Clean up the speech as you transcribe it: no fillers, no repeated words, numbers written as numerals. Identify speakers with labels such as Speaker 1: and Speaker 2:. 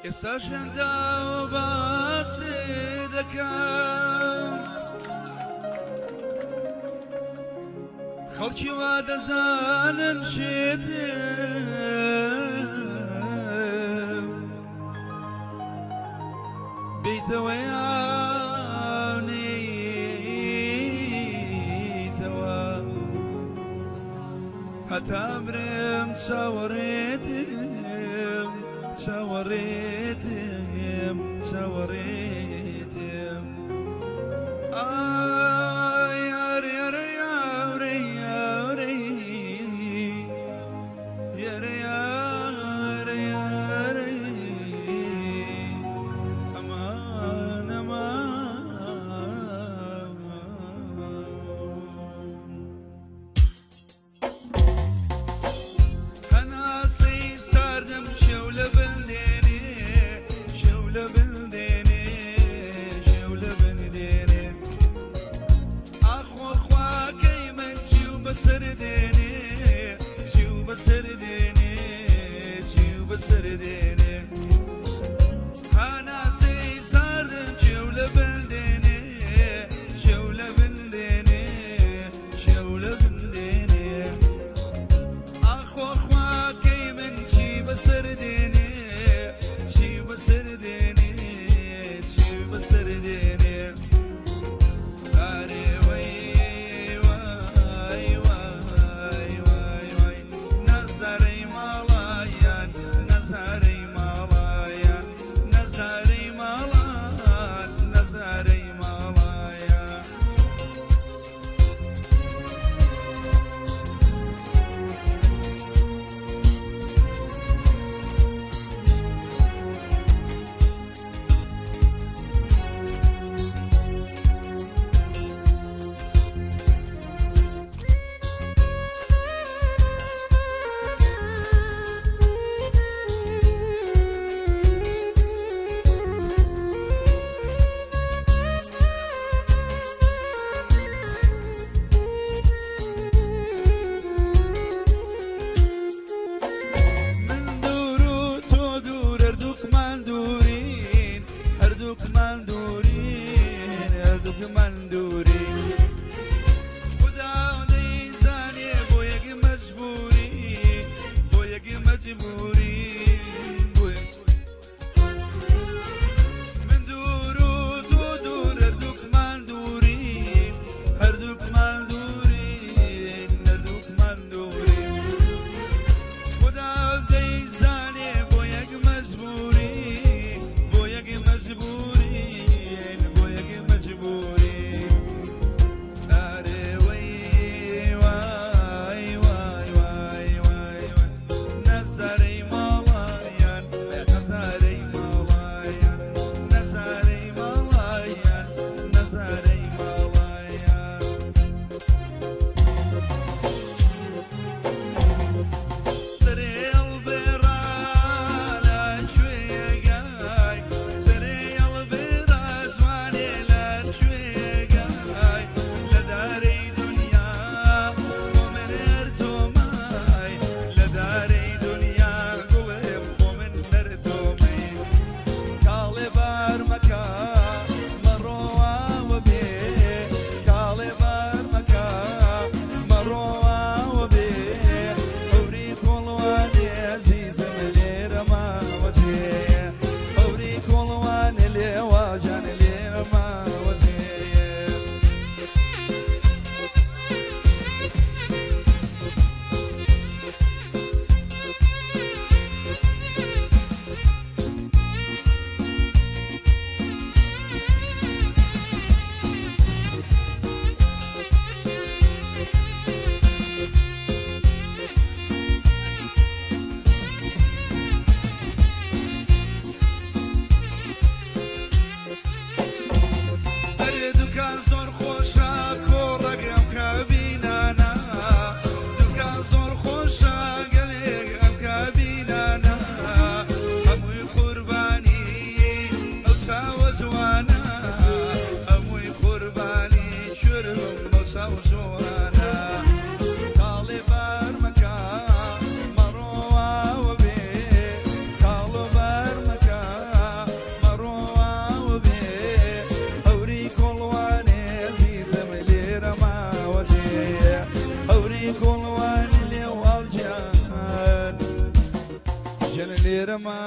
Speaker 1: ئێستاش هەنداوە باسی دەکەم، خەڵکی وا دەزانن شێتم، بیتەوە یان نەیتەوە، هەتا مرم چاوەڕێتم، چاوەڕێتم، چاوەڕێتم. ئای یارێ یارێ یارێ یارێ یارێ یارێ یارێ، ئەمان ئەمان. هەناسەی ساردم شەو لە بندێنێ، شەو لە بندێنێ، شەو لە بندێنێ. ئاخۆ خواکەی من چی و بەسەر دێنێ، چی و بەسەر دێنێ، چی و بەسەر دێنێ. هەناسەی ساردم شەو لە بندێنێ، شەو لە بندێنێ، شەو لە بندێنێ. ئاخۆ خواکەی من چی بەسەر دێنێ، چی بەسەر دێنێ، چی بەسەر دێنێ. ئارێ وەی وای وای وای وای، نەزارەی ماڵایان، نەزارەی ماڵایان. لێرە مام.